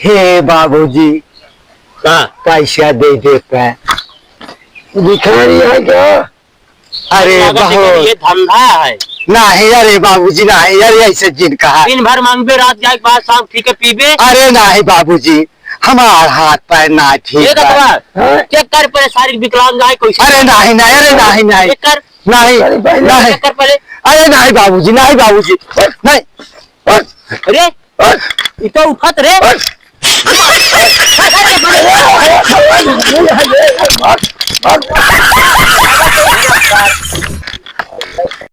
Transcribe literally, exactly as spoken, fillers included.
ए बाबूजी, का? पैसा दे देते। भिखारी है क्या? अरे लागत है कि बहुत। ये धंधा है। नहीं, अरे बाबूजी, नहीं, अरे ऐसे जिन कहा। दिन भर मांगबे, रात जाए के बाद शाम ठीक है पीबे। अरे नहीं बाबूजी, हमार हाथ पैर ना ठीक ये बा। देखबा, हाँ? चेक कर पहले, शारीरिक विकलांग है, कैसे? अरे नहीं, नहीं, अरे नहीं, नहीं। चेक कर। नहीं, अरे भाई, नहीं। चेक कर पहले। अरे नहीं बाबूजी, नहीं बाबूजी, नहीं। अरे, इ तो उठत रे।